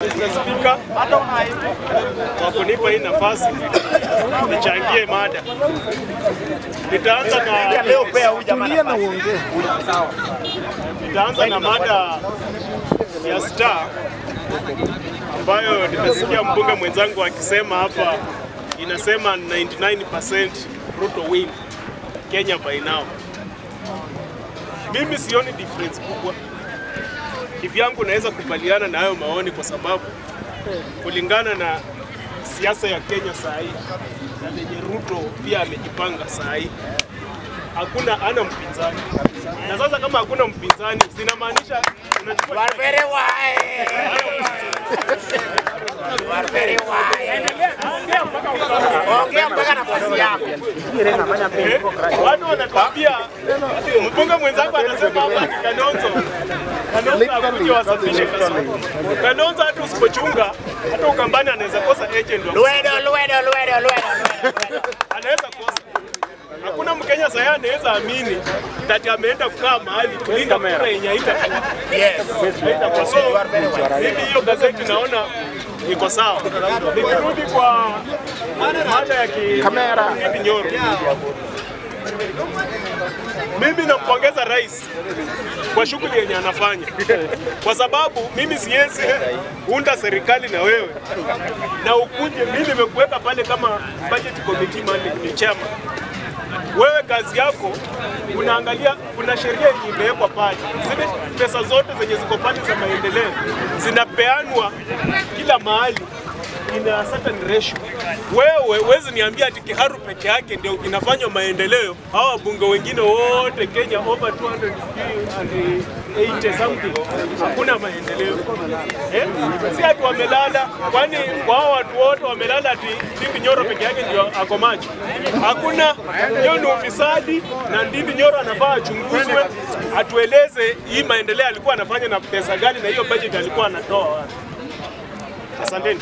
Mr. Speaker, kwa kunipa hii nafasi nichangie mada. Nitaanza na mada ya Star ambayo nimesikia mbunge mwenzangu akisema hapa, inasema 99% Ruto win Kenya by now. Mimi sioni difference kubwa. Kivyangu naweza kubaliana na hayo maoni kwa sababu kulingana na siasa ya Kenya saa hii na venye Ruto pia amejipanga saa hii, hakuna ana mpinzani. Na sasa kama hakuna mpinzani, zinamaanisha unachukua watu wanatuambia, mbunge mwenzangu anasema hapa Kalonzo akuje wasafishe Kasongo. Kalonzo hata usipochunga, hata Ukambani anaweza kosa agent wa Luedo. Anaweza kosa. Hakuna Mkenya sasa anaweza amini that ameenda kukaa mahali kulinda kura yenye haitakuwa. Yes. So mimi hiyo gazeti naona iko sawa. Nikirudi kwa mada ya Ndindi Nyoro, mimi nampongeza rais kwa shughuli yenye anafanya, kwa sababu mimi siwezi unda serikali na wewe na ukuje, mimi nimekuweka pale kama budget committee man, ni chairman. Wewe kazi yako unaangalia, kuna sheria yenye imewekwa pale, zile pesa zote zenye ziko pale za maendeleo zinapeanwa kila mahali in a certain ratio. Wewe huwezi niambia ati Kiharu peke yake ndio inafanywa maendeleo, hawa wabunge wengine wote Kenya over 280 something hakuna maendeleo. Si ati wamelala, kwani kwa hao watu wote wamelala ati Ndindi Nyoro peke yake ndio ako macho? Hakuna. Hiyo ni ufisadi, na Ndindi Nyoro anafaa achunguzwe, atueleze hii maendeleo alikuwa anafanya na pesa gani na hiyo budget alikuwa anatoa wapi. Asanteni.